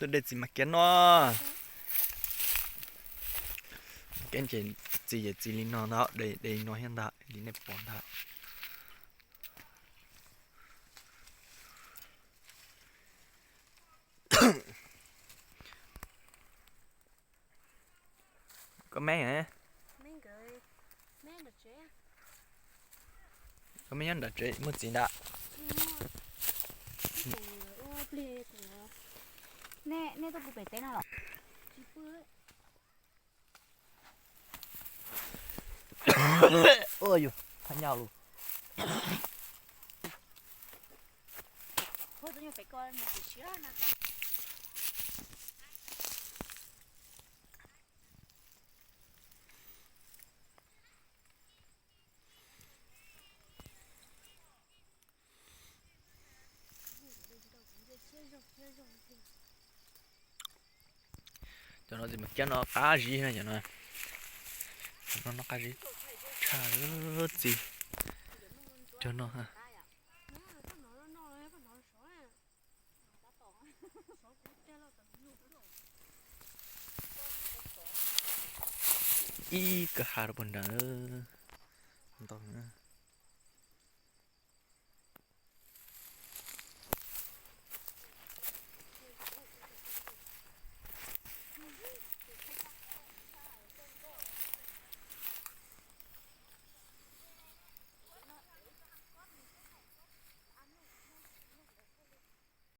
Tuaj de txiv mas kiav no. Kiav ces txiv ces txiv li no ntag, de de li no thiab ntag, li nej pom ntag. Koj me, koj me nyob nram tsev muaj txiv ntag. Nej tuaj pw pem teb no los? Ua yus, phaj nyaj lus. Cov no txiv mas kiab no qab zib na, cov no, cov no no qab zib tshaj txiv. Cov no, ib kawg ha rau puag nrad ntau.